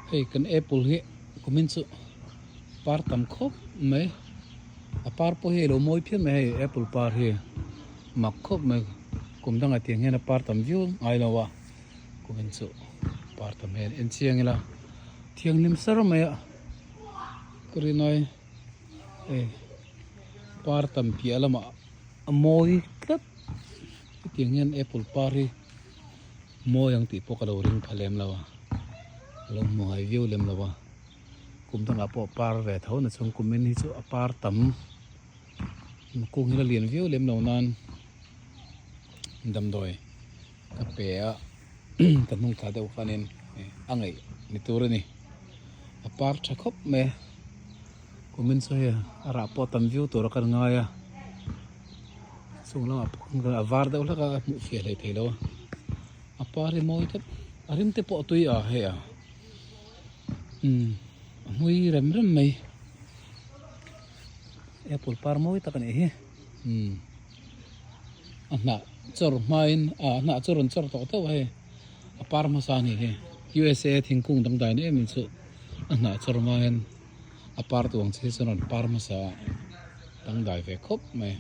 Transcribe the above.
Hei kan apple hi kumin chu par tam khawp mai a par pawh hi a lo mawi phian mai hei apple par hi mak khawp mai kum dangah tiang hian a par tam viau ngai lo a kumin chu par tam hian en chiang ila thianghlim sar mai a ka rinai hei par tam piah lamah a mawi tlat hetiang hian apple par hi. Mawi ang tih pawh ka lo ring pha lem lo a, ka lo hmu ngai viau lem lo a, kum dangah pawh par ve tho na chung kumin hi chu a par tam kung hi la lian viau lem lo nan damdawi ka pe a ka hnung thla deuh khanin a ngaih ni tur a ni, a par tha khawp mai a, kumin chu hei a rah pawh tam viau tur a kan ngai a. Chung lamah pawh a var deuh hlek a a hmuh fiah hlei thei lo a a par hi mawi tlat a rim te pawh a tui a hei a umm a hmui rem rem mai apple par mawi tak a nih hi umm a hnah chawr hmain ah a hnah chu rawn chawr tawh teuh a hei a par hmasa a nih hi U_S_A thingkung dangdai na em em chu a hnah chawr hmain a par tur ang chi hi chuan a rawn par hmasa a dangdai ve khawp mai.